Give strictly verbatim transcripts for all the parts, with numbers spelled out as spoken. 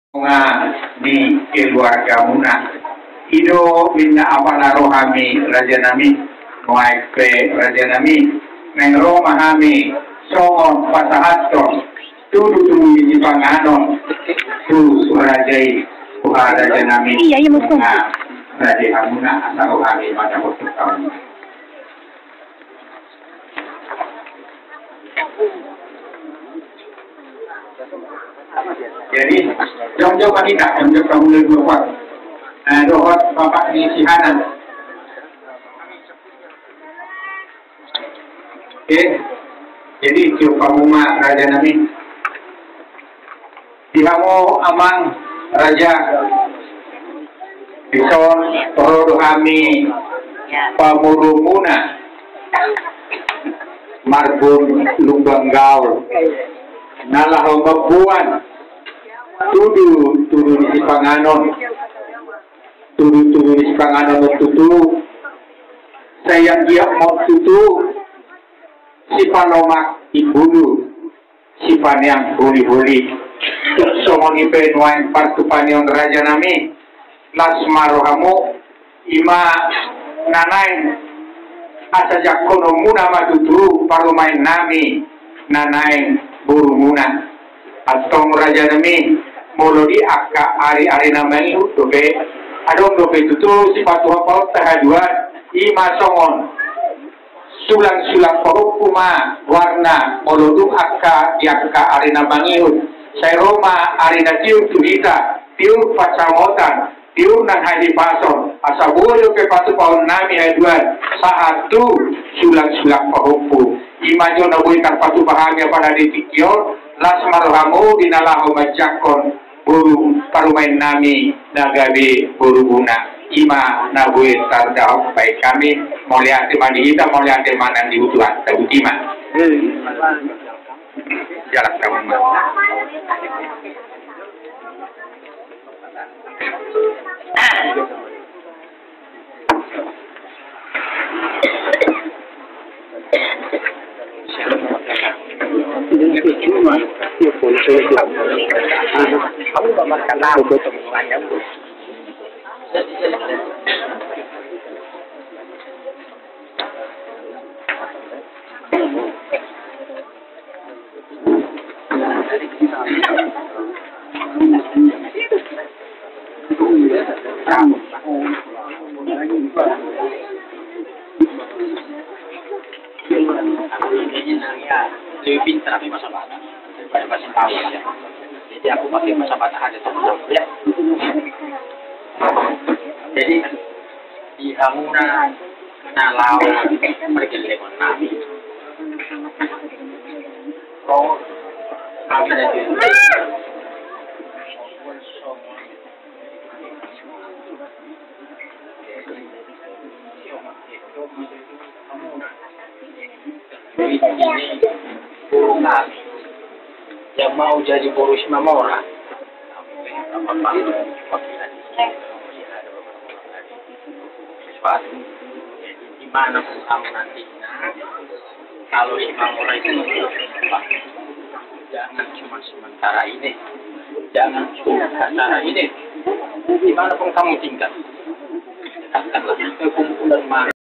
Nga di keluargamuna. I do ninna apala ro hami rajanami, nuaeng pe rajanami, naeng ro ma hami songon pasahathon tudutudu ni sipanganon tu raja i, tu rajanami. Iya, iya, mas. Nga raja hamuna asa ro hami mandapothon hamu. Jadi, jongjong ma hita, jongjong hamu na dua kuat. Nah, dohot bapak ni si Hanan. Oke. Jadi, tiop hamu ma rajanami. Di hamu amang raja, dison ro do hami pamurumuna Marbun Lumban Gaol, na laho mamboan tudutudu ni sipanganon, tudutudu ni sipanganon on tutu, sai anggiat ma on tutu sipalomak imbulu, sipaneang holiholi. Tung songon i pe nuaeng partupa ni on rajanami, las ma rohamu, i ma na naeng asa jangkononmuna ma tutu parumaennami na naeng borumuna. Antong rajanami, molo di angka ariari na mangihut dope, adong dope tutu sipatupa on tahaduan, i ma songon sulangsulang pahompu ma goarna molo dung angka di angka ari na mangihut. Sai ro ma ari na tiur tu hita, tiur pansamotan, tiur nang hahipason, asa boi dope patupaonnami haduan sahat tu sulangsulang pahompu. I ma jo na boi tarpatupa hami apala di tingki on, las ma rohamu di na laho manjangkon boru parumaennami na gabe borumuna. I ma na boi tardahon baen hami, mauliate ma di hita, mauliate ma nang di Tuhan, tapuji ma. Jalan kamu ma. Lebih pintar aku bahasa Batak daripada bahasa Betawi. Jadi aku pakai bahasa Batak aja tuh, ya. Jadi di hamuna na laho pargellengon nami. Oh, kami dari Yang mau jadi boru Simamora. Sesuatu. Di mana pun kamu nanti, nah, kalau Simamora itu, jangan cuma sementara ini, jangan cuma acara ini. Di mana pun kamu tinggal, datanglah ke kumpulan mana.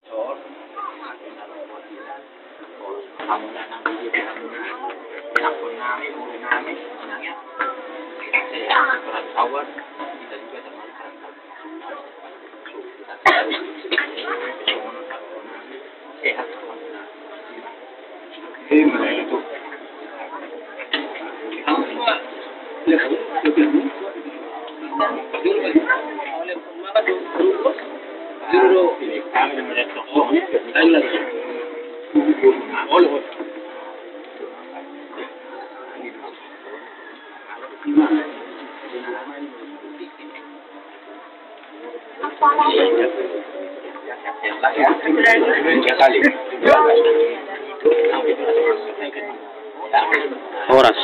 Horas.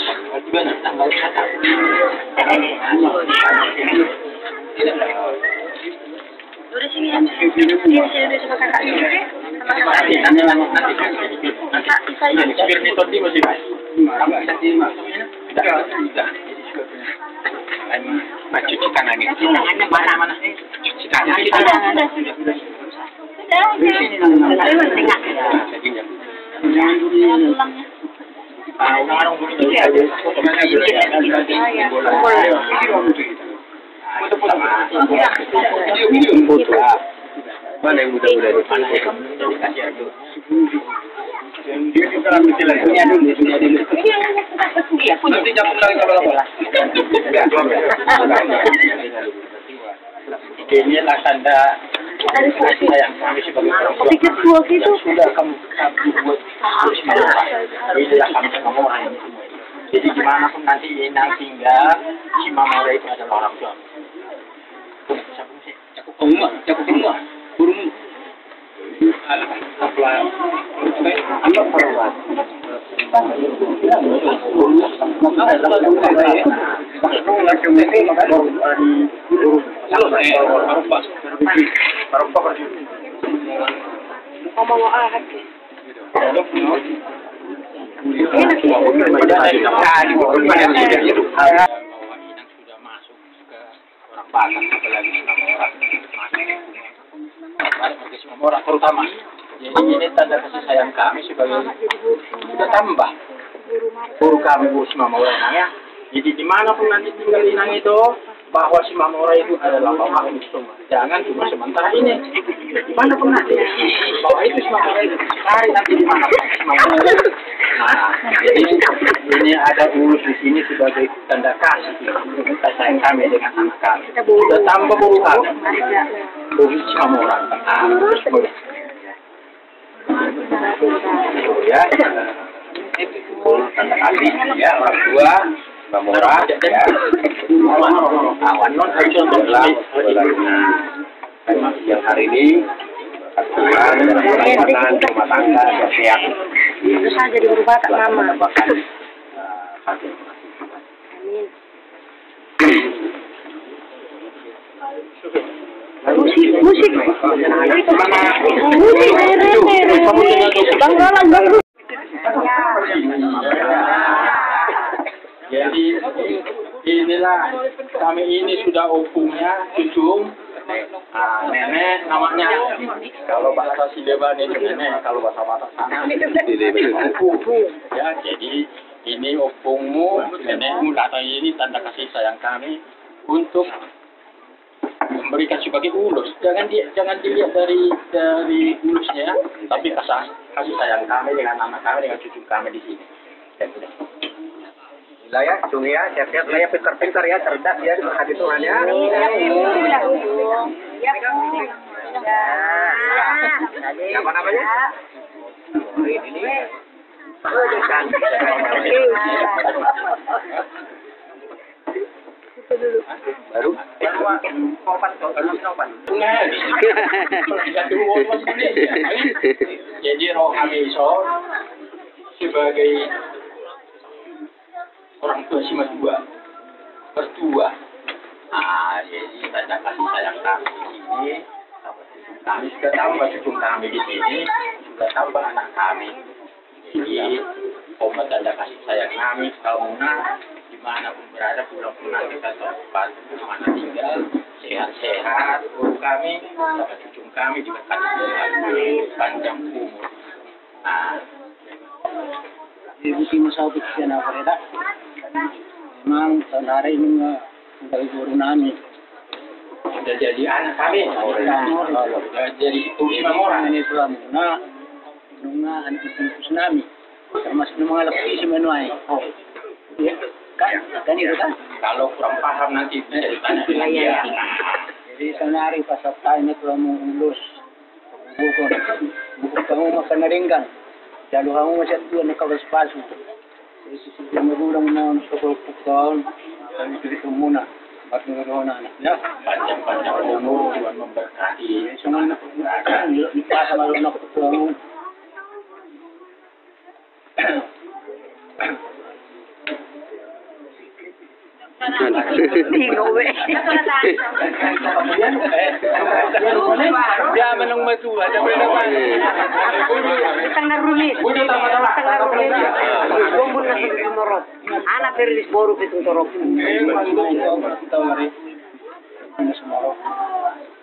Nah, cuci tangan ini. Cuci tangannya mana? Mana? Cuci tangan. Cuci tangan. Sudah, sudah. Sudah, sudah. Sudah, sudah. Sudah, sudah. Mana yang muda-muda di mana? Inilah tanda kasih sayang kami sebagai orang tua. Pikir tua gitu. Sudah kamu, kamu buat terus menerus. Inilah kami semua orang ini semua. Jadi dimanapun nanti Inang tinggal, si Mamora itu adalah orang tua. Cakup rumah, cakup rumah. Burung. Ngomong apa? Orang Batak, apalagi sama orang Batak, bagi si Mamora terutama. Jadi ini tanda kasih sayang kami sebagai, kita tambah guru kami, guru si Mamora, Inang, ya. Jadi dimanapun nanti tinggal Inang itu, bahwa si Mamora itu adalah bapak itu semua. Jangan cuma sementara ini. Dimanapun nanti, bahwa itu si Mamora itu cari nanti dimanapun si Mamora. Nah, jadi ini ada ulos di sini sebagai tanda kasih, kasih sayang kami dengan anak kami. Kita tambah guru kami. Guru si Mamora. Nah, terus kemudian. Ya, tanda kasih, ya, orang tua, Mamora, ya. Awan non, hari contoh lah. Yang hari ini, Tuhan, rumah tangga, sehat. Itu saja di rumah Batak, Mama. Amin. Musik, musik. Musik. Bang Galang, Bang. Jadi inilah kami ini sudah ompungnya, cucu. Ah, nenek namanya. Kalau bahasa Sileban itu nenek, kalau bahasa Batak sana. Ompung. Ya, jadi ini ompungmu, nenekmu, kata ini tanda kasih sayang kami untuk memberikan sebagai ulos. Jangan di, jangan dilihat dari, dari ulosnya, ya, tapi kasih, kasih sayang kami dengan anak kami, dengan cucu kami di sini. Lah ya, Jung ya, siap-siap lah ya, pintar-pintar ya, cerdas ya, diberkati Tuhan ya. Amin. Amin. Ya. Siapa namanya? Ini. Baru? Baru? Opat, opat, opat. Jadi roh kami so sebagai orang tua si Madua, mertua. Ah, jadi tanda kasih sayang kami di sini, kami sudah tambah cucu kami di sini, sudah tambah anak kami. Jadi, opat tanda kasih sayang kami, kamu na, dimanapun berada, pulang pulang kita tempat mana tinggal, sehat-sehat, guru kami, sama cucu kami, diberkati Tuhan, panjang umur. Nah. Ibu Timo Saupik sian apa ya, Dak? Memang saudara ini nggak, nggak guru nami. Sudah jadi anak kami. Sudah jadi guru si Mamora. Ini tulang. Nah, nunga anak itu nami. Termasuk nunga anak si Manuai. Oh. Iya. Kan, kan itu kan? Kalau kurang paham nanti bisa ditanya dengan dia. Jadi saudari pas apa ini tulang mulus. Bukan, bukan kamu makan na denggan. Lalu kamu masih tua nak kau pasu. Itu sudah merulang mau sekolah pukul. Kami jadi semuna. Buat ngedona anak ya. Panjang-panjang umur, Tuhan memberkati. Sama anak, di pasar lalu nak pukul. Bingung be. Dia menung matua, ada berapa? Tang na rumit. Tang na rumit. Gombun na sumorop. Anak pe riris, boru pe tung torop.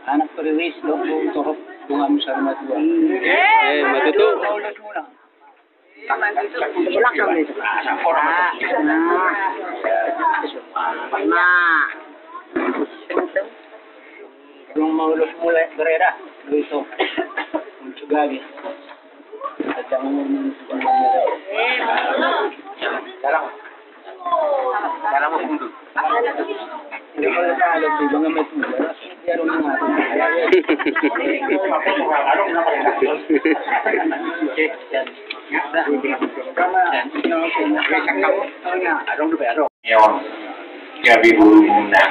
Anak pe riris, boru pe tung torop. Tung amu sari matua. Eh, matutu. Belakang itu. Ah, nah. Nah. Belum mau lulus mulai gereda, lu itu. Juga lagi. Sekarang. Sekarang mau mundur. Gabe borumuna.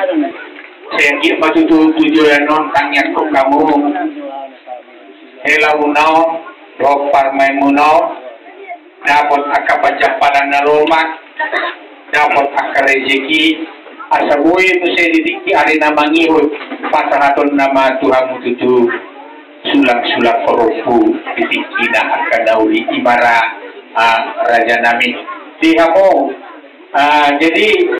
Sai anggiat ma tutu tu joloan on tangiangkon hamu helamu on dohot parumaenmuna on, dapot angka pansamotan na lomak, dapot angka rejeki, asa boi muse di tingki ari na mangihut pasahatonna ma tu hamu tutu sulang-sulang parompu di tingkina angka na uli, i ma ra, ah, rajanami. Di hamu, ah, jadi